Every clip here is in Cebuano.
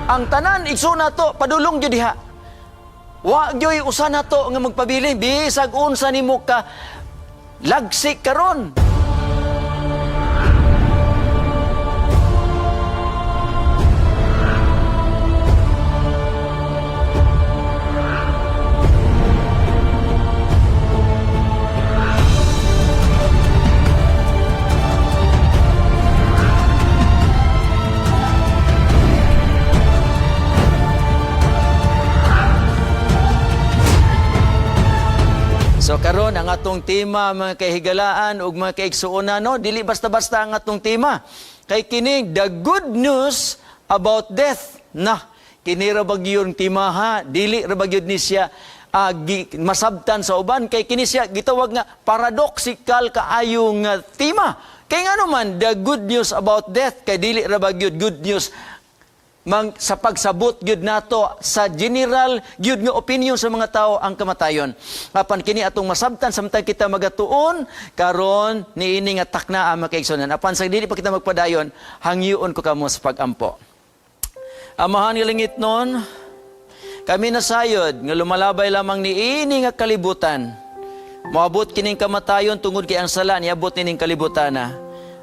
Ang tanan igsoon nato padulong gyud diha. Wa gyoy usa nato nga magpabilin bisag unsa nimo ka lagsik karon. So karon ang atong tema, mga kahigalaan ug mga kaigsuonan, no, dili basta-basta ang atong tema. Kay kini the good news about death na kini ra ba gyud tema, ha, dili ra ba gyud ni siya masabtan sa uban, kay kini siya gitawag nga paradoxical kaayo nga tema. Kay ngano man the good news about death? Kay dili ra ba gyud good news mang sa pagsabot gyud nato sa general gyud nga opinion sa mga tao ang kamatayon. Apan kini atong masabtan samtang kita magatuon karon niini nga takna ang mga kaigsuonan. Apan sa dili pa kita magpadayon, hangyoon ko kamo sa pagampo. Amahan nga langitnon, kami nasayod nga lumalabay lamang niini nga kalibutan. Moabot kining kamatayon tungod kay ang sala niabot nining kalibutan na.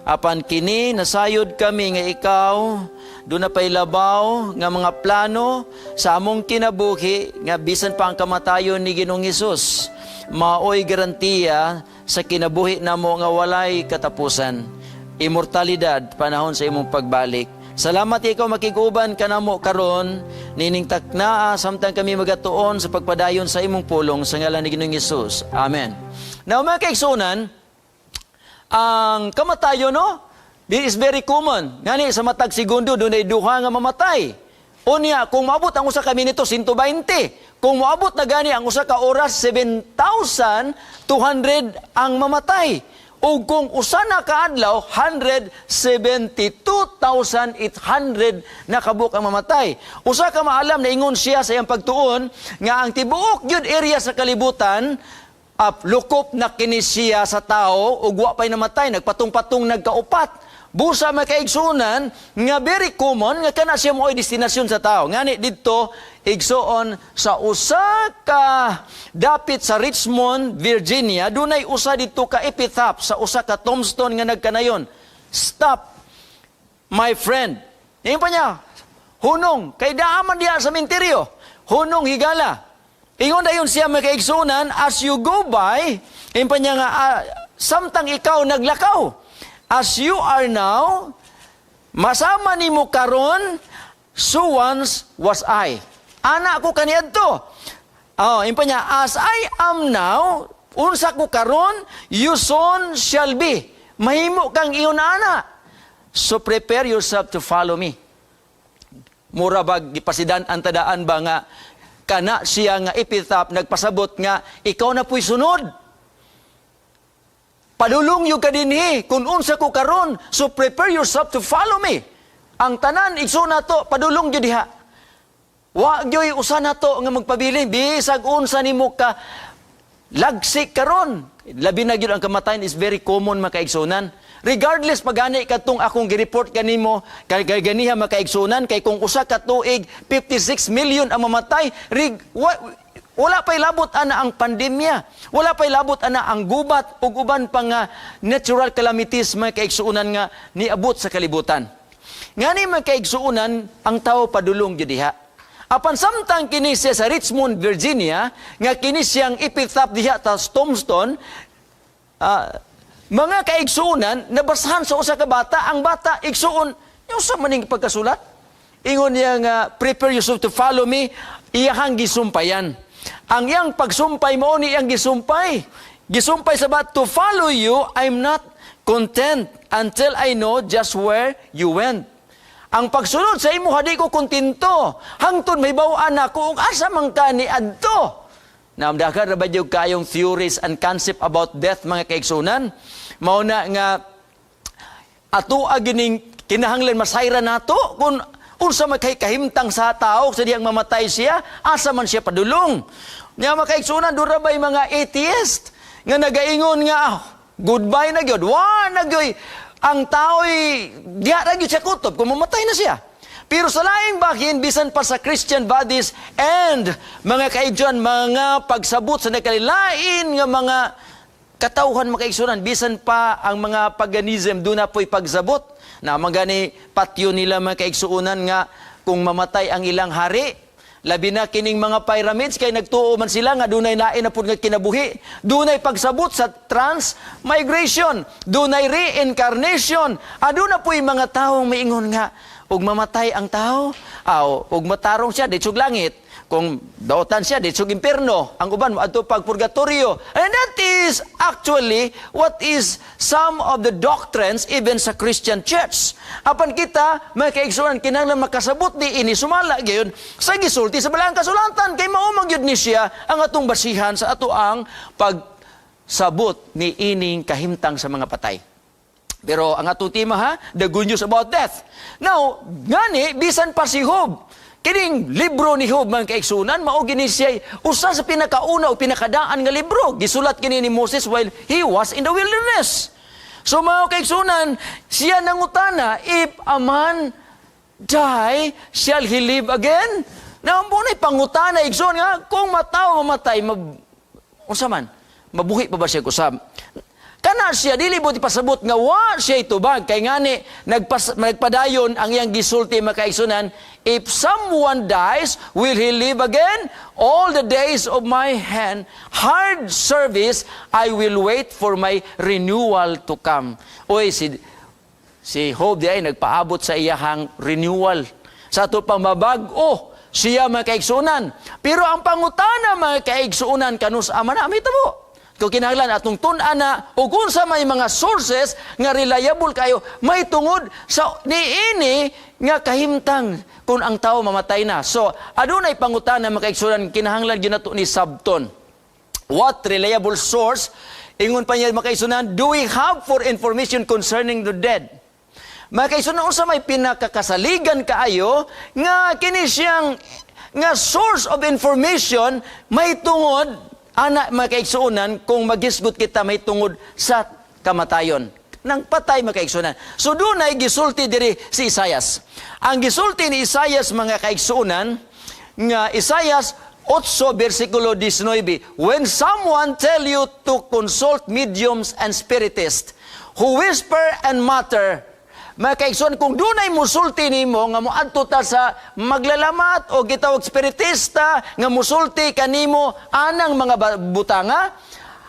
Apan kini nasayod kami nga ikaw doon na pa'y labaw nga mga plano sa among kinabuhi, nga bisan pa ang kamatayon ni Ginoong Hesus maoy garantiya sa kinabuhi namo nga walay katapusan, immortalidad panahon sa imong pagbalik. Salamat, ikaw makiguban kanamo karon nining taknaa samtang kami magatuon sa pagpadayon sa imong pulong, sa ngalan ni Ginoong Hesus. Amen. Now, mga kaigsuonan, ang kamatayon, no, is very common. Ngani sa matag segundo dunay duha nga mamatay. Unya kung maabot ang usa ka minuto, 120. Kung moabot na gani ang usa ka oras, 7,200 ang mamatay. Ug kung usa na ka adlaw, 172,800 na kabuok ang mamatay. Usa ka maalam na ingon siya sa iyang pagtuon nga ang tibuok gyud area sa kalibutan lukop na kini siya sa tao ug wa pay namatay, nagpatong-patong nagkaupat. Busa, makaigsunan, nga very common nga kana siya mo'y destinasyon sa tao. Ngani didto, igsuon, sa usa ka dapit sa Richmond, Virginia, dunay usa didto ka epitaph sa usa ka tombstone nga nagkanayon: "Stop, my friend." Ingon pa niya, "Hunong, kay daa man diha sa sementeryo. Hunong, higala." Ingon dayon siya, mga kaigsunan, "As you go by," ingon pa niya nga, samtang ikaw naglakaw, "as you are now, masama nimo karon, so once was I." Ana ko kaniadto. Oh, ingon pa niya, "As I am now," unsa ko karon, "you soon shall be." Mahimo kang iyon ana. "So prepare yourself to follow me." Mura bag gipasidan ang tadaan ba nga kana siya nga epitaph nagpasabot nga ikaw na pu'y sunod. Padulong gyud ka dinhi kung unsa ko karon, so prepare yourself to follow me. Ang tanan, igsoon nato, padulong gyud diha. Wa gyoy usa nato nga magpabilin bisag unsa nimo ka lagsik karon. Labi na gyud ang kamatayon is very common, mga kaigsunan. Regardless pagani kadtong akong gi-report kanimo kay ganiha, mga kaigsunan, kay kung usa ka tuig 56 million ang mamatay, wala pa'y labot ana ang pandemya. Wala pa'y labot ana ang gubat ug uban pa nga natural calamities, mga kaigsuonan, nga niabot sa kalibutan. Ngani, mga kaigsuonan, ang tao padulong gyud diha. Apan samtang kini siya sa Richmond, Virginia, nga kini siyang epitaph diha ta tombstone, mga kaigsuonan, nabasahan sa usa ka bata, ang bata, igsuon, yung sa maning pagkasulat. Ingon niya nga, "Prepare yourself to follow me," iyahang gisumpayan. Ang iyang pagsumpay mo ni iyang gisumpay. Gisumpay sa bat, "To follow you, I'm not content until I know just where you went." Ang pagsunod sa imo, hadi ko kontento. Hangtod mahibaw-an nako ug asa man ka ni adto. Naamdakan ra ba gyud kayong theories and concept about death, mga kaigsunan? Mao na nga ato gining kinahanglan masayra nato kung unsa man kay kahimtang sa tao sa diyang mamatay siya, asa man siya padulong. Nya, mga kaigsunan, dura ba'y mga atheist nga nagaingon nga goodbye na gyud, wa na gyud ang tao'y diha ra gyud siya kutob kung mamatay na siya. Pero sa laing bahin, bisan pa sa Christian bodies and mga kaigsuonan, mga pagsabot sa nakalilain nga mga katawhan, mga kaigsuonan, bisan pa ang mga paganism, duna po'y pagsabot. Na magani patyo nila, mga kaigsuonan, nga kung mamatay ang ilang hari, labi na kining mga pyramids, kay nagtuo man sila nga dunay lain na pud nga kinabuhi. Dunay pagsabot sa transmigration, dunay reincarnation. Aduna po'y mga taong miingon nga ug mamatay ang tao, aw ug matarong siya ditsog langit. Kung dautan siya, ditsog impierno. Ang uban adto pag purgatorio. And that is actually what is some of the doctrines even sa Christian church. Apan kita, mga kaigsuonan, kinahanglan makasabot ni ini sumala gayon sa gisulti sa Balaang Kasulatan, kay mao man gyud ni siya ang atong basihan sa ato ang pagsabot ni ining kahimtang sa mga patay. Pero ang atong tema ha, the good news about death. Now, ngani, bisan pa si Job, kining libro ni Job, mga kaigsuonan, mao gini siya usa sa pinakauna o pinakadaan nga libro. Gisulat kini ni Moses while he was in the wilderness. So mga kaigsuonan, siya nangutana, "If a man die, shall he live again?" Na mo na'y pangutana, igsoon, nga kung matawo mamatay, unsa man, mabuhi pa ba siya usab? Kana siya dili mo ipasabot nga wa siya itubag, kay ngani nagpadayon ang iyang gisulti, mga kaigsuonan, "If someone dies, will he live again? All the days of my hand hard service I will wait for my renewal to come." Oy, si Job di ay nagpaabot sa iyahang renewal. Sa ato pang mabag-o siya, mga kaigsuonan. Pero ang pangutana, mga kaigsuonan, kanus-a man na mahitabo? Kung kinahanglan atong tun-an na ug unsa may mga sources nga reliable kayo may tungod sa niini nga kahimtang kung ang tao mamatay na. So, adunay pangutana, mga kaigsuonan, kinahanglan gyud nato ni sabton. What reliable source, ingon pa niya, mga kaigsuonan, do we have for information concerning the dead? Mga kaigsuonan, unsa may pinakakasaligan kaayo nga kini siyang nga source of information may tungod ana, mga kaigsuonan, kung magisgot kita may tungod sa kamatayon nang patay, mga kaigsuonan? So dunay gisulti diri si Isayas. Ang gisulti ni Isayas, mga kaigsuonan, nga Isayas 8 versikulo 19, "When someone tell you to consult mediums and spiritists who whisper and mutter." Mga kaigsoon, kung dunay musulti nimo nga moadto ta sa maglalamat o gitawag spiritista nga musulti kanimo anang mga butanga,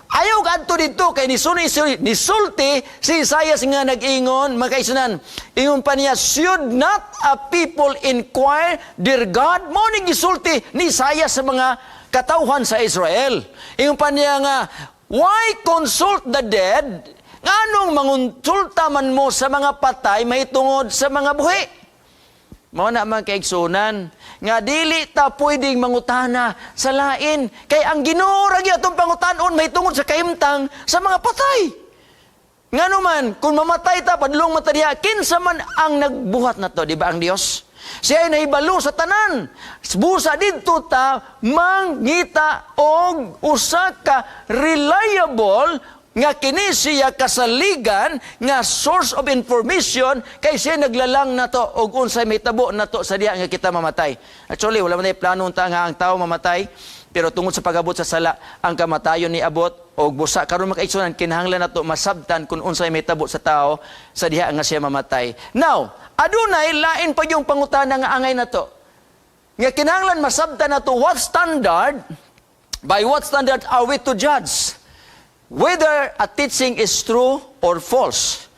ayaw kadto dito, kay nisulti si Isaias nga nag-ingon, mga kaigsuonan, ingon pa niya, "Should not a people inquire their God?" Mao ni gisulti ni Isaias sa mga katawhan sa Israel. Ingon pa niya nga, "Why consult the dead? Nganong mangonsulta man mo sa mga patay mahitungod sa mga buhi?" Mao na, mga kaigsuonan, nga dili ta pwedeng mangutana sa lain kay ang Ginoo ra gyud atong pangutanon mahitungod sa kahimtang sa mga patay. Ngano man kung mamatay ta, padulong man ta diha, kinsa man ang nagbuhat nato? Di ba ang Dios? Siya ay nahibalo sa tanan. Busa didto ta mangita og usa ka reliable nga kini siya kasaligan nga source of information, kay siya naglalang nato og unsay mahitabo nato sa diha nga kita mamatay. Actually, wala man plano ta nga ang tao mamatay, pero tungod sa pag-abot sa sala, ang kamatayon ni abot og busa karon, mga kaigsuonan, kinahanglan nato masabtan kung unsay mahitabo sa tao sa diha nga siya mamatay. Now, adunay lain pa yung pangutana nga angay nato. Nga kinahanglan masabtan nato, what standard, by what standard are we to judge whether a teaching is true or false?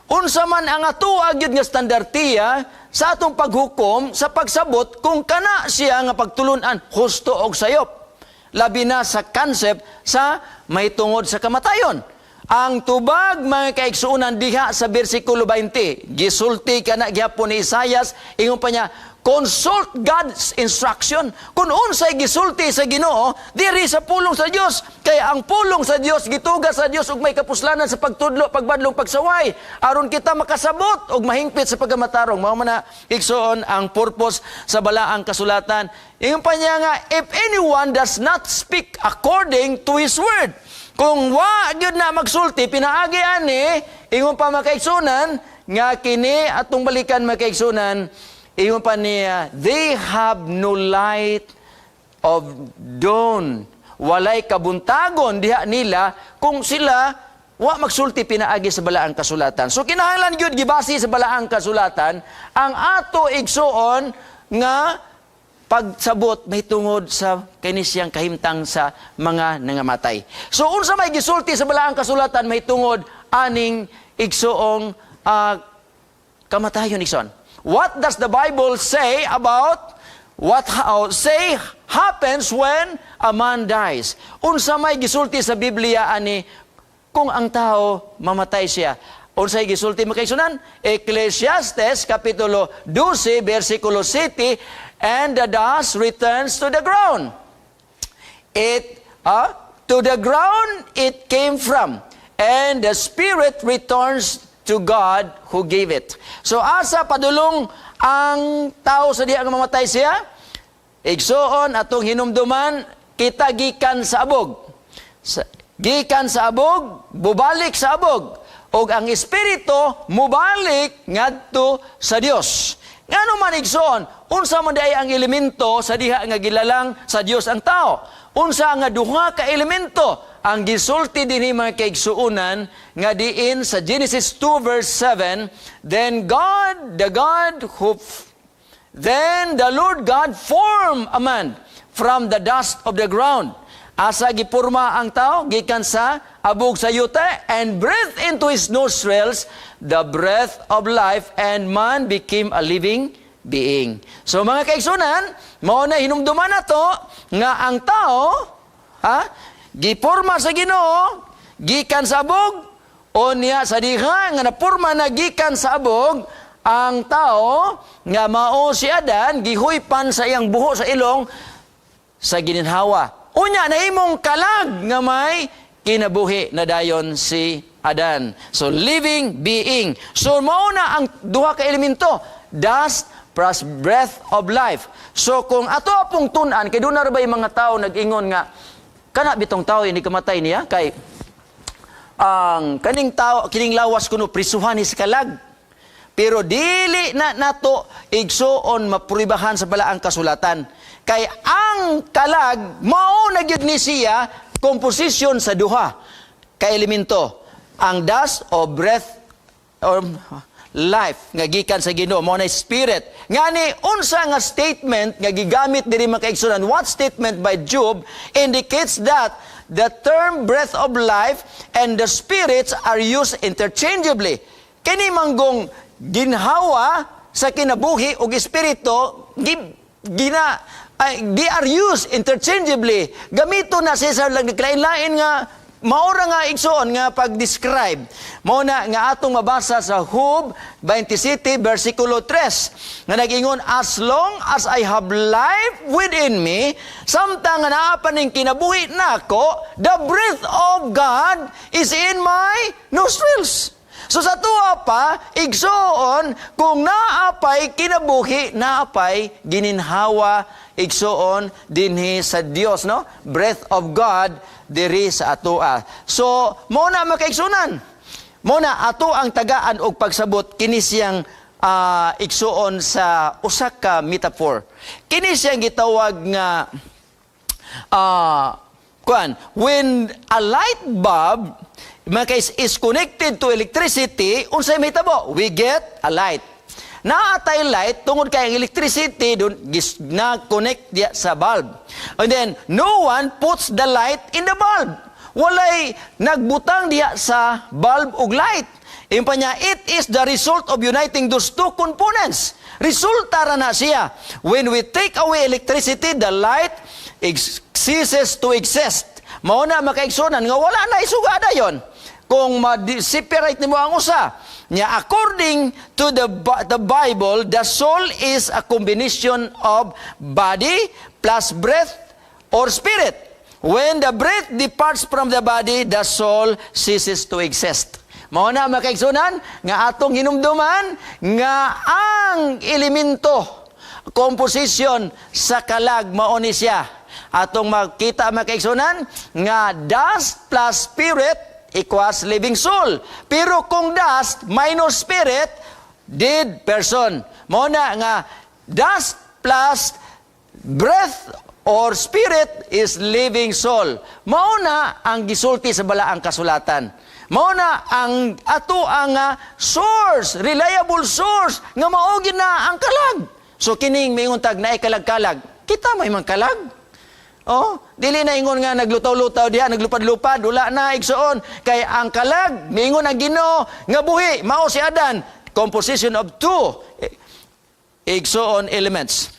Unsa man ang ato gyud nga standartiya sa atong paghukom sa pagsabot kung kana siya nga pagtulunan husto og sayop? Labi na sa concept sa may tungod sa kamatayon. Ang tubag, mga kaigsuonan, diha sa bersikulo 20, gisulti kana gyapon ni Isayas, ingon pa niya, "Consult God's instruction." Kung unsay gisulti sa Ginoo diri sa pulong sa Dios, kay ang pulong sa Dios gituga sa Dios ug may kapuslanan sa pagtudlo, pagbadlong, pagsaway, aron kita makasabot ug mahingpit sa pagkamatarong. Mao man na, igsoon, ang purpose sa Balaang Kasulatan. Ingon pa niya nga, "If anyone does not speak according to his word." Kung wa gyud na magsulti pinaagi ani, ingon pa, mga kaigsuonan, nga kini atong balikan, mga kaigsuonan, Ingon pa niya, they have no light of dawn. Walay kabuntagon diha nila kung sila wa magsulti pinaagi sa Balaang Kasulatan. So kinahanglan gyud gibase sa Balaang Kasulatan ang ato, igsuon, nga pagsabot mahitungod sa kini siyang kahimtang sa mga nangamatay. So unsa may gisulti sa Balaang Kasulatan mahitungod aning, igsuong, kamatayon, igsoon? What does the Bible say about what say happens when a man dies? Unsa may gisulti sa Biblia ani kung ang tao mamatay siya? Unsay gisulti, mga kaigsuonan? Ecclesiastes kapitulo 12 versikulo 7, "And the dust returns to the ground. It to the ground it came from, and the spirit returns to God who gave it." So asa padulong ang tao sa diha nga mamatay siya? Igsuon, atong hinumduman, kita gikan sa abog. Gikan sa abog, bubalik sa abog. Og ang espiritu mubalik ngadto sa Dios. Ngano man, igsoon, unsa man diay ang elemento sa diha nga gilalang sa Dios ang tao? Unsa nga duha ka elemento ang gisulti dinhi, mga kaigsuonan, nga diin sa Genesis 2 verse 7, "Then the Lord God formed a man from the dust of the ground." Asa gipurma ang tao? Gikan sa abog sa yuta, "and breathed into his nostrils the breath of life, and man became a living being." So mga kaigsuonan, mao na hinumduman nato nga ang tao, ha, gipurma sa Ginoo gikan sa abog. Unya sa diha nga napurma na gikan sa abog ang tao nga mao si Adan, gihuypan sa iyang buho sa ilong sa gininhawa. Unya nahimong kalag nga may kinabuhi na dayon si Adan. So living being. So mao na ang duha ka elemento, dust plus breath of life. So kung ato pong tun-an, kay doon na ba yung mga tao nag-ingon nga kana bitong tao ini kamatay niya kay ang kaning tao, kining lawas kuno prisuhan ni sa kalag. Pero dili na nato, igsuon, mapruibahan sa Balaang Kasulatan. Kay ang kalag mao na gyud ni siya composition sa duha ka elemento. Ang dust o breath or life nga gikan sa Ginoo, mao na spirit. Ngani unsa nga statement nga gigamit diri, mga kaigsuonan? What statement by Job indicates that the term breath of life and the spirits are used interchangeably? Kini manggong ginhawa sa kinabuhi og espiritu gina ay, they are used interchangeably. Gamito na siya sa naglain-lain nga maura nga, igsoon, nga pag-describe. Mao na nga atong mabasa sa Job 27 versikulo 3 nga nag-ingon, "As long as I have life within me," samtang nga naa pa ning kinabuhi nako, "the breath of God is in my nostrils." So sa tuwa pa, igsoon, kung naapay kinabuhi, naapay gininhawa, igsoon, dinhi sa Dios, no? Breath of God diri sa atoa. So mo na, mga kaigsuonan. Mo na ato ang tagaan og pagsabot kini siyang igsuon sa usa ka metaphor. Kini siyang gitawag nga kuan, when a light bulb, mga kais, is connected to electricity, unsay mahitabo? We get a light. Naatay light tungod kay ang electricity dun gis na connect diya sa bulb. And then no one puts the light in the bulb. Walay nagbutang diya sa bulb og light. Ingon pa niya, it is the result of uniting those two components. Resulta ra na siya. When we take away electricity, the light ceases to exist. Mao na, mga kaigsuonan, nga wala na isugada yon kung ma-separate nimo ang usa. Nya according to the Bible, the soul is a combination of body plus breath or spirit. When the breath departs from the body, the soul ceases to exist. Mao na, mga kaigsuonan, nga atong hinumduman nga ang elemento composition sa kalag mao ni siya. Atong makita, mga kaigsuonan, nga dust plus spirit equals living soul. Pero kung dust minus spirit, dead person. Mao na nga Dust plus breath or spirit is living soul. Mao na ang gisulti sa balaang kasulatan. Mao na ang ato ang source, reliable source nga mao gyud na ang kalag. So kining mingon tag naay kalag-kalag. Kita may man kalag. Oh, dili na ingon nga naglutaw-lutaw diha, naglupad-lupad, wala na, igsuon. Kay ang kalag, miingon ang Ginoo nga buhi, mao si Adan, composition of two, igsuon, elements.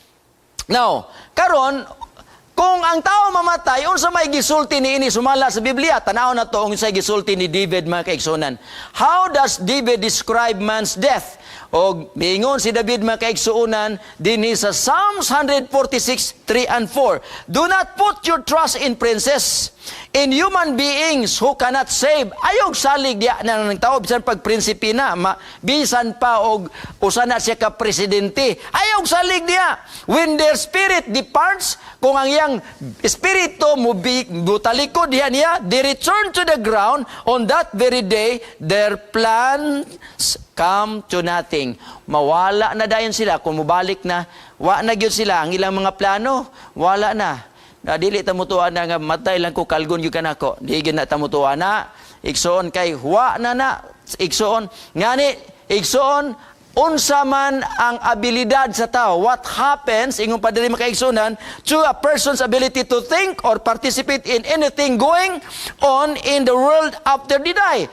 Now, karon kung ang tao mamatay, unsa may gisulti niini sumala sa Biblia? Tanaw na to unsay gisulti ni David, mga kaigsuonan. How does David describe man's death? Og miingon si David, mga kaigsuonan, dinhi sa Psalms 146, 3 and 4. "Do not put your trust in princes, in human beings who cannot save." Ayog salig diya na ng tao, bisan pag prinsipe na, bisan pa og usa na siya ka presidente. Ayog salig diya. "When their spirit departs," kung ang iyang espiritu mo butalikod diya niya, "they return to the ground. On that very day, their plans come to nothing." Mawala na dayon sila kung mubalik na, wa na gyud sila ang ilang mga plano, wala na. Na dili ta mutuo na nga matay lang ko, kalgon gyud kanako. Di gyud na ta mutuo na. Igsuon, kay wa na na, igsuon. Ngani, igsuon, unsa man ang abilidad sa tao? What happens, ingon pa diri, mga kaigsuonan, to a person's ability to think or participate in anything going on in the world after they die?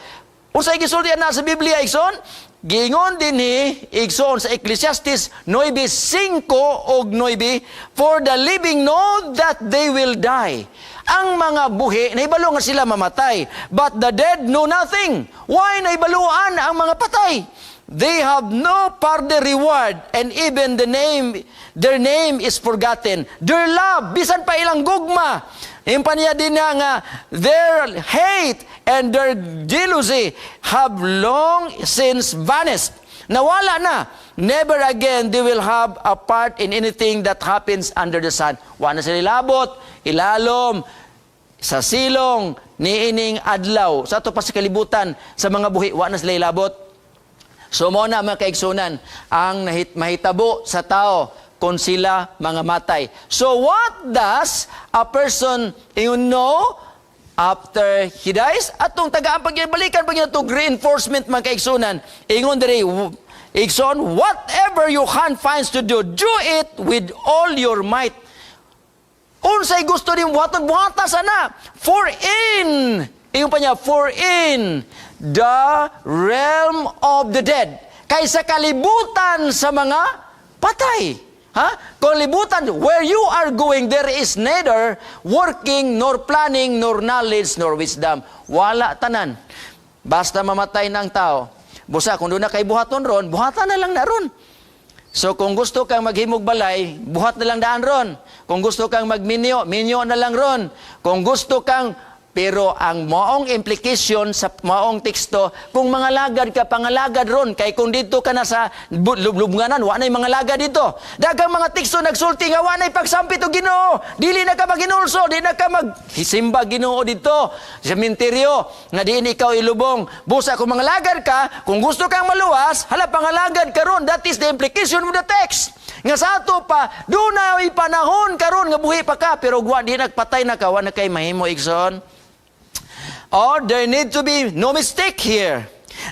Unsay gisulti na sa Biblia, igsoon? Giingon dinhi, igsoon, sa Ecclesiastes 9:5 og 9, "For the living know that they will die." Ang mga buhi, nahibalo nga sila mamatay. "But the dead know nothing." Why nahibaluan ang mga patay? "They have no further reward, and even their name is forgotten. Their love," bisan pa ilang gugma. Yung pa niya din na nga, "their hate and their jealousy have long since vanished." Nawala na. "Never again they will have a part in anything that happens under the sun." Wa na sila ilabot, ilalom, sa silong, niining adlaw. Sa ato pa sa kalibutan, sa mga buhi, wa na sila ilabot. So mo na, mga kaigsunan, ang mahitabo sa tao kung sila mga matay. So what does a person you know after he dies? Atong tagaan pagbalikan pag itong reinforcement, mga kaigsunan. Ingon diri, igsoon, "Whatever your hand finds to do, do it with all your might." Unsay gusto nimo buhaton, buhata sana. For in, ingon pa niya, "for in the realm of the dead." Kay sa kalibutan sa mga patay. Ha? Kalibutan, where you are going, there is neither working, nor planning, nor knowledge, nor wisdom. Wala tanan. Basta mamatay na ang tao. Busa, kung doon na kay buhaton ron, buhatan na lang na ron. So kung gusto kang maghimog balay, buhat na lang daan ron. Kung gusto kang magminyo, minyo na lang ron. Kung gusto kang. Pero ang maong implication sa maong teksto, kung mga lagad ka, pangalagad ron. Kay kung dito ka na sa lubnganan, wa na'y mga lagad dito. Daghang mga teksto nagsulti nga wa na'y pagsampit og Ginoo. Dili na ka maghinulsol, di na ka maghisimba Ginoo dito sa sementeryo nga diin ikaw ilubong. Busa kung mga lagad ka, kung gusto kang maluwas, hala, pangalagad ka ron. That is the implication of the text. Nga sa ato pa, dunay panahon karon nga buhi pa ka, pero wa di nagpatay na ka, wa na kay mahimo, igsoon. Or there need to be no mistake here.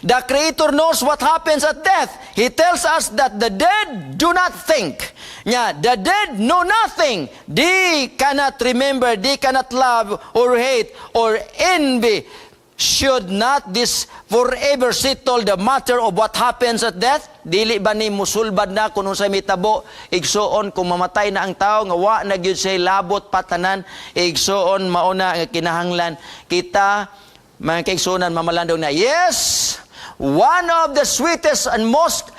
The Creator knows what happens at death. He tells us that the dead do not think. Yeah, the dead know nothing. They cannot remember, they cannot love or hate or envy. Should not this forever settle the matter of what happens at death? Dili ba ni musulbad na kung unsay mitabo, igsuon, kung mamatay na ang tao nga wa na gyud siya labot patanan? Igsuon, mauna nga kinahanglan kita, mga kaigsuonan, mamalandong na. Yes, one of the sweetest and most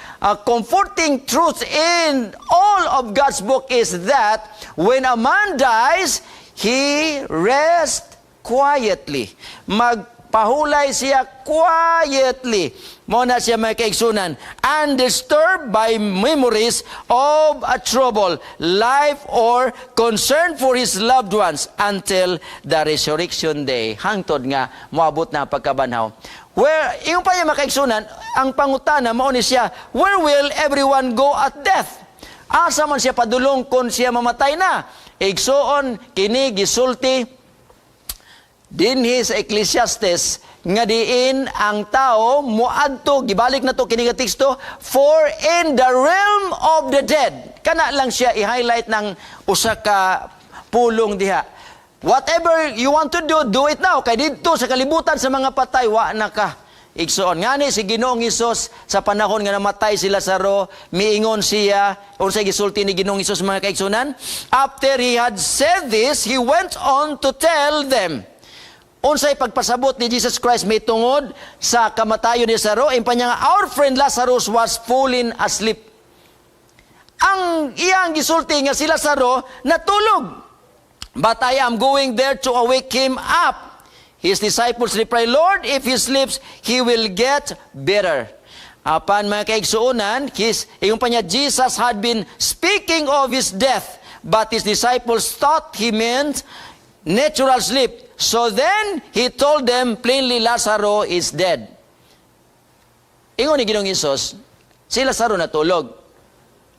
comforting truths in all of God's book is that when a man dies, he rests quietly. Magpahulay siya quietly. Mo na siya, mga kaigsunan, undisturbed by memories of a troubled life or concern for his loved ones until the resurrection day. Hangtod nga moabot na ang pagkabanhaw. Where, ingon pa niya, mga kaigsunan, ang pangutana mao ni siya, where will everyone go at death? Asa man siya padulong kung siya mamatay na? Igsuon, kini gisulti dinhi sa Ecclesiastes nga diin ang tao moadto. Gibalik na to kini nga teksto, "For in the realm of the dead." Kana lang siya i-highlight ng usa ka pulong diha. Whatever you want to do, do it now, kay didto sa kalibutan sa mga patay, wa na ka. Igsoon, ngani si Ginoong Hesus, sa panahon nga namatay si Lazaro, miingon siya. Unsay gisulti ni Ginoong Hesus, mga kaigsunan? After he had said this, he went on to tell them. Unsay pagpasabot ni Jesus Christ may tungod sa kamatayon ni Lazaro? Ingon pa niya nga, "Our friend Lazarus was fallen asleep." Ang iyang gisulti nga si Lazaro natulog. "But I am going there to awake him up." His disciples reply, "Lord, if he sleeps, he will get better." Apan, mga kaigsuonan, ingon pa niya, Jesus had been speaking of his death, but his disciples thought he meant natural sleep. So then, he told them plainly, "Lazarus is dead." Ingon ni Ginoong Hesus, si Lazaro natulog.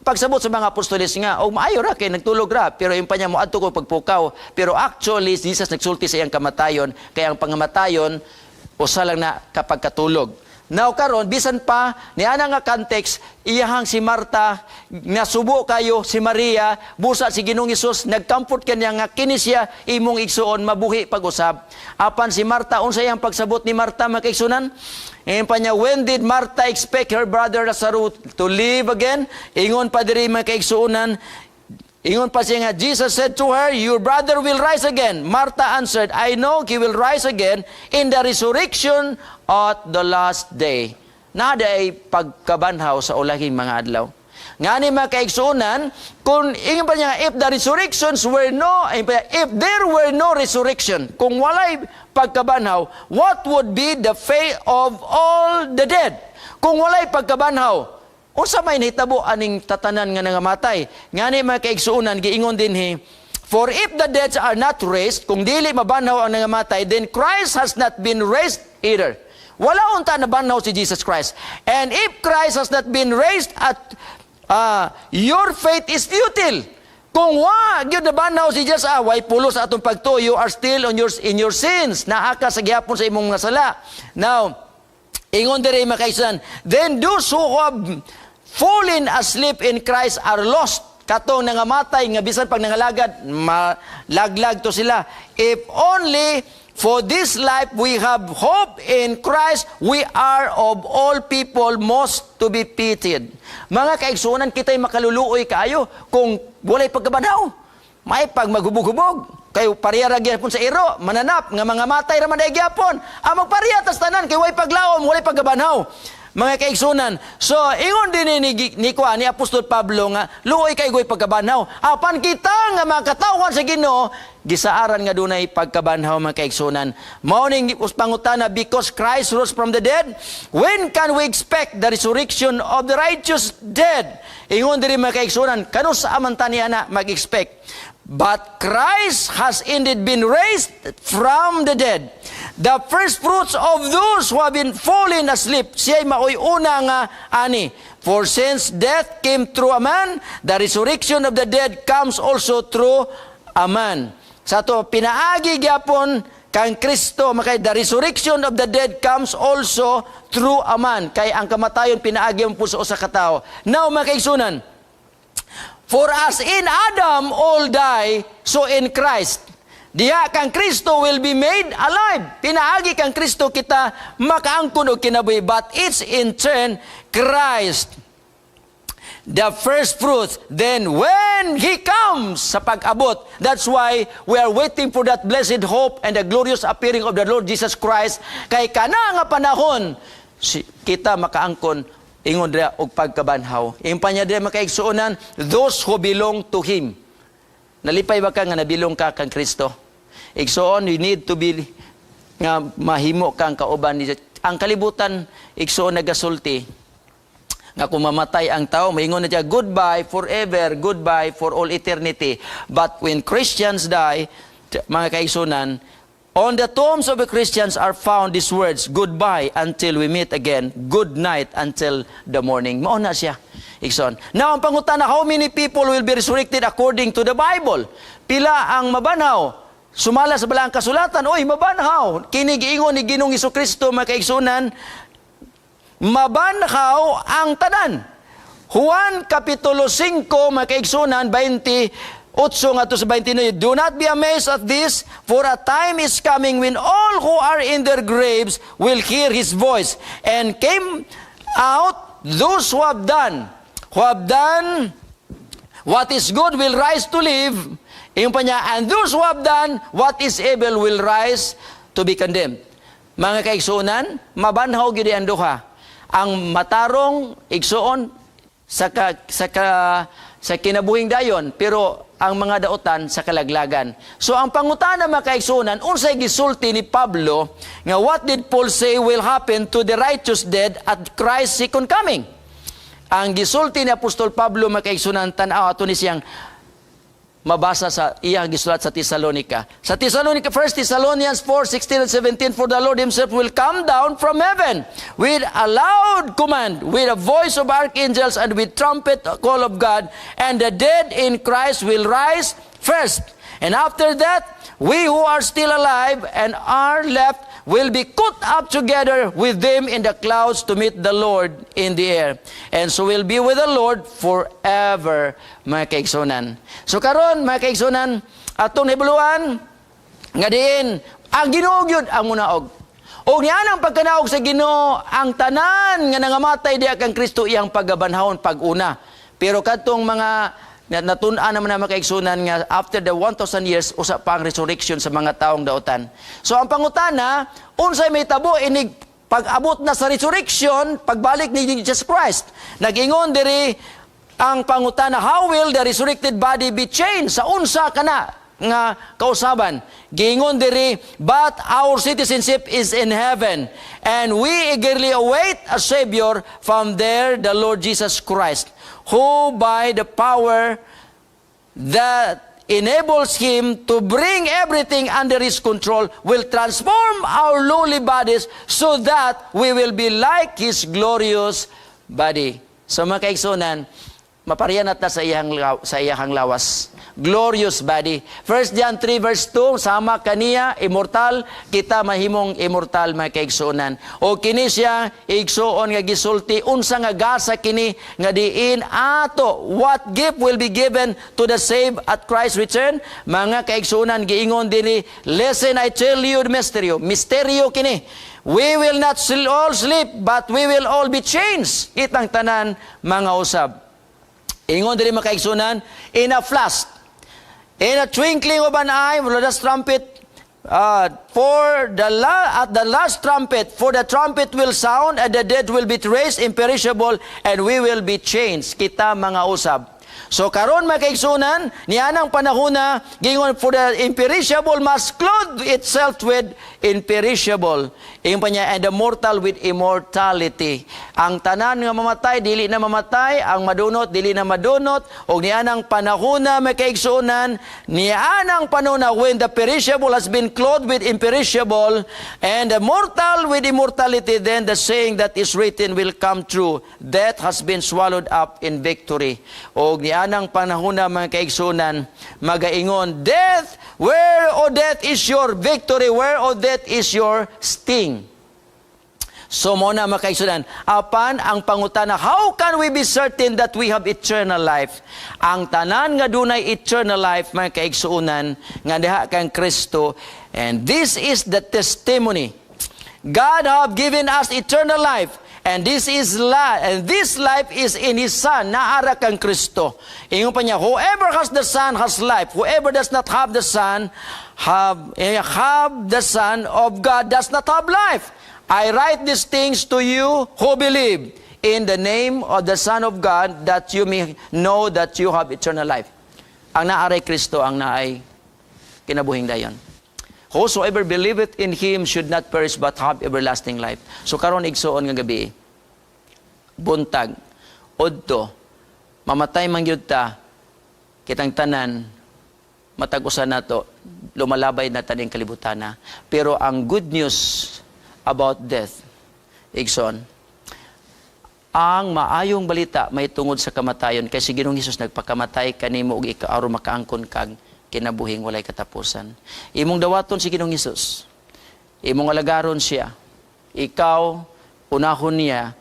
Pagsabot sa mga apostoles nga, "Oh, maayo ra kay nagtulog ra," pero ingon pa niya, "Moadto ko pagpukaw." Pero actually, Jesus nagsulti sa iyang kamatayon, kaya ang pangamatayon usa lang na kapag katulog. Now karon, bisan pa ni ana nga context, iyahang si Marta nasubo kayo, si Maria, busa si Ginoong Hesus nagcomfort kaniya nga kini siya imong igsuon mabuhi pag-usab. Apan si Marta, unsa iyang pagsabot ni Marta, mga kaigsunan? Ingon pa niya, when did Martha expect her brother Lazarus to live again? Ingon pa diri, mga kaigsuonan, ingon pa siya nga, Jesus said to her, "Your brother will rise again." Martha answered, "I know he will rise again in the resurrection at the last day." Naa diay pagkabanhaw sa ulahing mga adlaw. Ngani, mga kaigsuonan, kung ingon pa niya, if the resurrections were no, ingon pa niya, if there were no resurrection, kung walay pagkabanhaw, what would be the fate of all the dead? Kung walay pagkabanhaw, unsa may nahitabo aning tatanan nga nangamatay? Ngani, mga kaigsuonan, giingon dinhi, "For if the dead are not raised," kung dili mabanhaw ang nangamatay, "then Christ has not been raised either." Wala unta nabanhaw si Jesus Christ. "And if Christ has not been raised at your faith is futile." Kung wa gyud nabanhaw si Jesus, way pulos sa atong pagtuo, you are still on your in your sins. Naa ka sa gihapon sa imong mga sala. Now, ingon diri, mga kaigsuonan, "Then those who have fallen asleep in Christ are lost." Katong nangamatay nga bisan pag nangalagad, malaglag to sila. "If only for this life we have hope in Christ, we are of all people most to be pitied." Mga kaigsuonan, kita'y makaluluoy kaayo kung walay pagkabanhaw. May pag maghubog-hubog. Kay pareha ra gyapon sa iro, mananap nga mga matay ra man diay gyapon. Ang magpareha tas tanan kay way paglaom, walay pagkabanhaw, mga kaigsunan. So, ingon din ni Apostol Pablo nga luoy kay goy pagkabanhaw. Apan kita nga mga katawhan sa Ginoo, gisaaran nga dunay pagkabanhaw, mga kaigsunan. Mao ning pangutana, because Christ rose from the dead, when can we expect the resurrection of the righteous dead? Ingon diri, mga kaigsunan, kanus-a man ta ni ana mag-expect? But Christ has indeed been raised from the dead, the first fruits of those who have been fallen asleep. Siya'y maoy una nga ani. For since death came through a man, the resurrection of the dead comes also through a man. Sa to pinaagi gyapon kang Kristo makay the resurrection of the dead comes also through a man, kay ang kamatayon pinaagi man po sa usa ka tawo. Now, mga kaigsunan, for as in Adam all die, so in Christ, diha kang Kristo, will be made alive. Pinaagi kang Kristo kita makaangkon og kinabuhi, but it's in turn Christ the first fruit. Then when He comes sa pag-abot, that's why we are waiting for that blessed hope and the glorious appearing of the Lord Jesus Christ. Kay kana nga panahon, kita makaangkon, ingon dira, og pagkabanhaw. Ingon pa niya dira, mga kaigsuonan, those who belong to Him. Nalipay ba ka nga nabilong ka kang Kristo? Igsuon, you need to be nga mahimo kang kauban ni Ang kalibutan, igsuon, nagasulti nga kung mamatay ang tao, maingon na siya, goodbye forever, goodbye for all eternity. But when Christians die, mga kaigsunan, on the tombs of the Christians are found these words, "Goodbye until we meet again, good night until the morning." Mao na siya. Igsoon. Now, ang pangutana, how many people will be resurrected according to the Bible? Pila ang mabanhaw? Sumala sa Balaang Kasulatan, oy, mabanhaw. Kini giingon ni Ginoong Kristo, mga kaigsunan, mabanhaw ang tanan. Juan Kapitulo 5, mga kaigsunan, 28 ngadto sa 29, "Do not be amazed at this, for a time is coming when all who are in their graves will hear His voice, and came out. Those who have done what is good will rise to live." Ingon pa niya, "And those who have done what is evil will rise to be condemned." Mga kaigsunan, mabanhaw gyud ang duha. Ang matarong, igsuon, sa kinabuhing dayon, pero ang mga dautan sa kalaglagan. So ang pangutana, mga kaigsunan, unsay gisulti ni Pablo nga what did Paul say will happen to the righteous dead at Christ's second coming? Ang gisulti ni Apostol Pablo, mga kaigsunan, tan-aw, ato ni siyang mabasa sa iyang gisulat sa Tesalonica. Sa Tesalonica, 1 Thessalonians 4, 16 and 17, "For the Lord Himself will come down from heaven with a loud command, with a voice of archangels and with trumpet call of God, and the dead in Christ will rise first. And after that, we who are still alive and are left will be caught up together with them in the clouds to meet the Lord in the air. And so we'll be with the Lord forever," mga kaigsunan. So karon, mga kaigsunan, atong nahibuluan nga diin ang Ginoo gyud ang munaog. O niya ang pagkanaog sa Ginoo, ang tanan nga nangamatay diha kang Kristo iyang pagabanhawon pag-una. Pero kadtong mga natun-an naman na, mga kaigsunan, nga after the 1,000 years usa pa ang resurrection sa mga taong dautan. So ang pangutana, unsay mahitabo inig pag-abot na sa resurrection, pagbalik ni Jesus Christ? Nag-ingon diri ang pangutana, how will the resurrected body be changed? Sa unsa kana nga kausaban? Giingon diri, "But our citizenship is in heaven, and we eagerly await a Savior from there, the Lord Jesus Christ, who by the power that enables Him to bring everything under His control will transform our lowly bodies so that we will be like His glorious body." So mga kaigsunan, mapareha na ta sa iyang lawas. Glorious body. 1 John 3 verse 2, sama kaniya, immortal, kita mahimong immortal, mga kaigsuonan. O kini siya, igsuon, nga gisulti, unsa nga gasa kini nga diin ato, what gift will be given to the saved at Christ's return? Mga kaigsuonan, giingon dinhi, "Listen, I tell you the mystery." Misteryo kini. "We will not all sleep, but we will all be changed." Kitang tanan mga usab. Ingon diri, mga kaigsunan, "In a flash, in a twinkling of an eye, the last trumpet, at the last trumpet, for the trumpet will sound, and the dead will be raised imperishable, and we will be changed." Kita mga usab. So karon, mga kaigsunan, nianang panahon na giingon, "For the imperishable must clothe itself with imperishable." Ingon pa niya, "And the mortal with immortality." Ang tanan nga mamatay dili na mamatay, ang madunot dili na madunot, ug nianang panahon na, mga kaigsunan, nianang panahon na when the perishable has been clothed with imperishable and the mortal with immortality, then the saying that is written will come true: "Death has been swallowed up in victory." Og nianang panahon na, mga kaigsunan, magaingon, "Death, where, O death, is your victory? Where, O death, is your sting?" So mao na, mga kaigsunan, apan ang pangutana, how can we be certain that we have eternal life? Ang tanan nga dunay eternal life, mga kaigsuonan, nga diha kang Kristo, and this is the testimony. God have given us eternal life, and this life is in His Son, naa ra kang Kristo. Ingon pa niya, "Whoever has the Son has life. Whoever does not have the Son, have the Son of God does not have life. I write these things to you who believe in the name of the Son of God, that you may know that you have eternal life." Ang naa ray Kristo ang naay kinabuhing dayon. Whosoever believeth in Him should not perish but have everlasting life. So karon, igsuon, nga gabi, buntag, udto, mamatay man gyud ta, kitang tanan, matag usa nato, lumalabay na taning kalibutan. Pero ang good news about death, igsoon, Ang maayong balita may tungod sa kamatayon kay si Ginoong Hesus nagpakamatay kanimo ug ikaw aron makaangkon kag kinabuhing walay katapusan. Imong dawaton si Ginoong Hesus. Imong alagaron siya. Ikaw unahon niya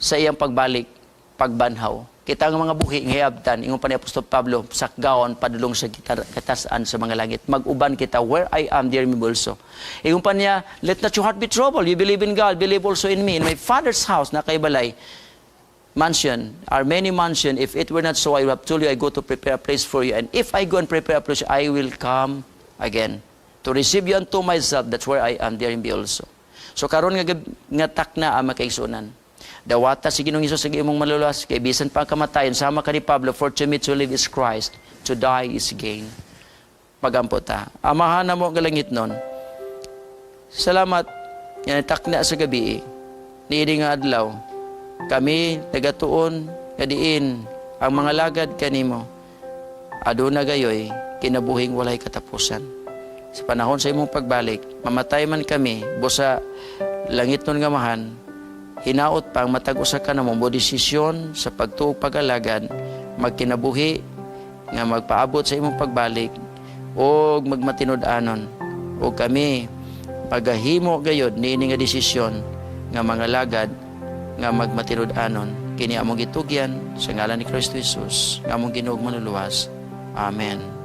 sa iyang pagbalik, pagbanhaw. Kita ang mga buhi nga hiabtan, ingon pa ni Apostol Pablo, sakgaon padulong sa katasan sa mga langit. Mag-uban kita, where I am, there me also. Ingon pa niya, "Let not your heart be troubled. You believe in God, believe also in me. In my Father's house, naa kay balay, mansion, are many mansion. If it were not so, I would have told you, I go to prepare a place for you. And if I go and prepare a place, I will come again to receive you unto myself. That's where I am, there be also." So karon nga nga takna ang makaigsunan. Dawata si Ginoong Hesus sa imong manluluwas kay bisan pa ang kamatayon, sama ka ni Pablo, "For to me to live is Christ, to die is gain." Pagampo ta. Amahan namo nga langitnon. Salamat nga takna sa gabi niini nga adlaw. Kami nagatuon nga diin ang mga lagad kanimo aduna gayoy kinabuhing walay katapusan. Sa panahon sa imong pagbalik, mamatay man kami, busa langitnon nga Amahan, hinaot pa ang matag usa ka namo mo desisyon sa pagtuo, pag-alagad, magkinabuhi nga magpaabot sa imong pagbalik o magmatinud-anon, o kami pagahimo gayod niini nga desisyon nga mga lagad nga magmatinud-anon. Kini among gitugyan sa ngalan ni Kristo Jesus nga among Ginoo ug Manluluwas. Amen.